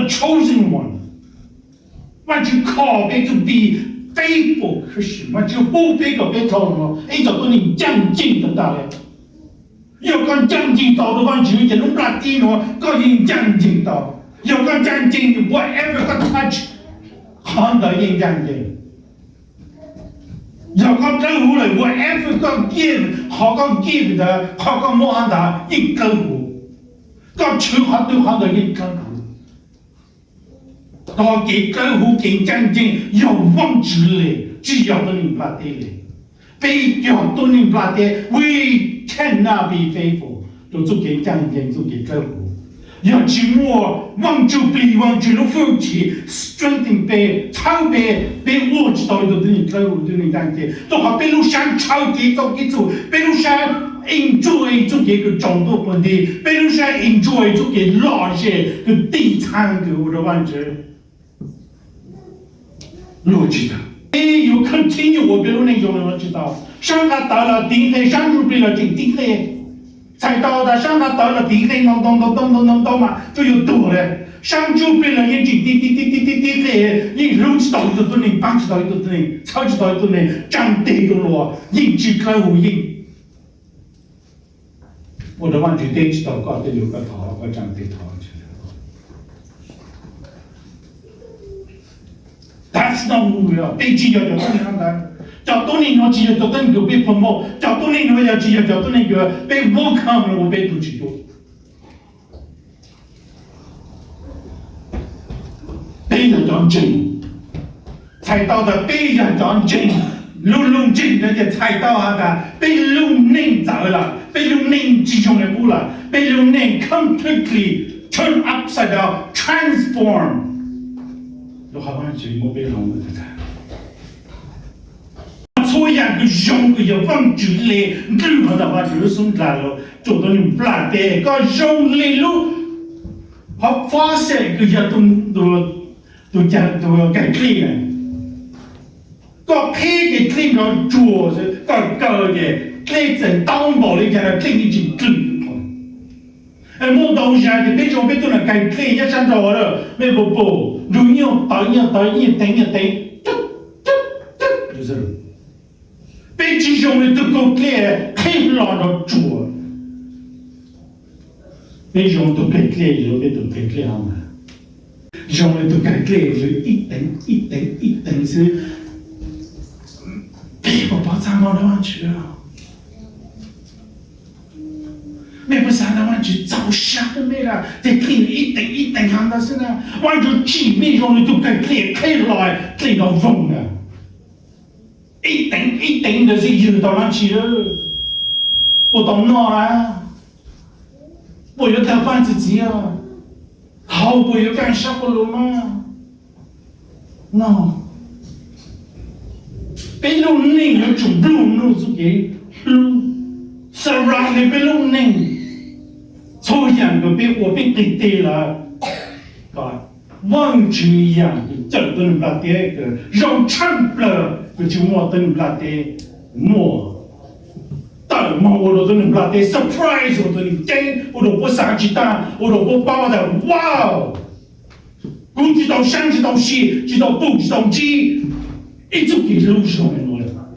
Chosen one. Vaajtswv kho peb txuj plig, faithful Christian. Vaajtswv hu peb kom peb dhau los ib cov tuab neeg ncaaj nceeg tag tag le. Yog koj ncaaj nceeg tau rua Vaajtswv ces lub nplaj teb nuav koj yeej ncaaj nceeg tau. Yog koj ncaaj nceeg, whatever koj touch, qhov ntawd yeej ncaaj nceeg. Yog koj dlawb huv lawm, whatever koj give, qhov koj give ntawd, qhov koj muab ntawd yeej dlawb huv. Koj tshwv qhov twg qhov ntawd yeej dlawb huv. Tog kev dlawb huv kev ncaaj nceeg yog Vaajtswv le, tsi yog tuab neeg nplaj teb le. Peb yog tuab neeg nplaj teb, we cannot be faithful rua txuj kev ncaaj nceeg txuj kev dlawb huv. Yog tsi muaj Vaajtswv plig, Vaajtswv lub hwj chim strengthen peb, txhawb peb, peb ua tsi tau ib tug tuab neeg dlawb huv tuab neeg ncaaj nceeg, rua qhov peb lub sab ntshaw kev txob kev txhum, peb lub sab enjoy txuj kev kws tsaus ntuj qhua nti, peb lub sab enjoy txuj kev lom zem kws tij txhab kws ua rua Vaajtswv luag tsi tau. Peb yuav continue ua peb lub neej zoo le nuav tsi tau. Sab nqaj tawv los tiv qe, sab ntsuj plig los tseem tiv qe. Txhais tau tas sab nqaj tawv los tiv qe ntau ntau ntau ntau ntau ntau mas tsuas yuav tuag le. Sab ntsuj plig los yeej tseem tiv tiv tiv tiv tiv tiv qe, yeej hlub tsi tau ib tug tuab neeg, paab tsi tau ib tug tuab neeg, txhawb tsi tau ib tug neeg, tsaa tes rua luag yeej tsi dlawb huv yeej. Ua rua Vaajtswv teb tsi tau koj, tej lug koj thov koj tsaa tes thov. That's not who we are. Peb tsi yog cov tuab neeg ntawd. Cov tuab neeg nuav tsi yog cov tuab neeg kws peb promote. Cov tuab neeg nuav yog tsi yog cov tuab neeg kws peb welcome los ua peb tug Tswv Ntuj. Peb yog cov ntseeg. Txhais tau tas peb yog cov ntseeg, lub lub ntseeg ntawd ces txhais tau has tas peb lub neej txawv lawm, peb lub neej tsi zoo le qub lawm, peb lub neej completely turn upside down, transform. Lub qhov Vaajtswv muab peb lub neej txawv. Txhua yaam kws zoo kws yog Vaajtswv le, nrug hov tas Vaajtswv lub xub ndla los rua tuab neeg nplaj teb, koj zoo le lub qhov faucet kws yog tus, tus, tus kais dlej. Koj qheb ces dlej nrov tsuag xwb, koj kaw ces dlej txawm ntau npaum le caag los dlej yeej tseem dlwg. Muaj ntau zag ces peb zoo peb tug nam kais dlej nyob sab nraud lawm, mej puas pum, nrug nyuaj tawv nyuaj tawv nyuaj teev nyuaj teev. Peb tsi zoo le tug kaug dlej qheb los nrov tsuag. Peb zoo tug kais dlej, zoo peb tug kais dlej hov mas, zoo le tug kais dlej ib teev ib teev ib teev xwb. Peb puas paub txaj muag rua Vaajtswv? Mej puas xav tas Vaajtswv txaus sab rua mej lawm, tej dlej ib teev ib teev hov ntawd xwb na? Vaajtswv tsim mej zoo le tug kais dlej qheb los dlej nrov voog na. Ib teev ib teev ntawd xwb ywg tau dlaab tsi lawm? Puas tau noj lawm? Puas yuav tawg paaj txi txiv? Haus puas yuav kaaj sab paj lug mas? No. Peb lub neej yuav tsum nplug nrug txuj kev hlub, surround peb lub neej. Txhua yaam kws peb ua peb qig teg lawm, Vaajtswv yaam kws cawm tuab neeg nplaj teb kws zoo tshaaj plawg kws tsi muaj tuab neeg nplaj teb muaj. Tawm moog ua rua tuab neeg nplaj teb surprise, ua tuab neeg ceeb, ua rua puab xaav tsi taag, ua rua puab paub tas wow, kuv tsi tau saib tsi tau sim tsi tau pum tsi tau ntsib ib txuj kev hlub zoo le.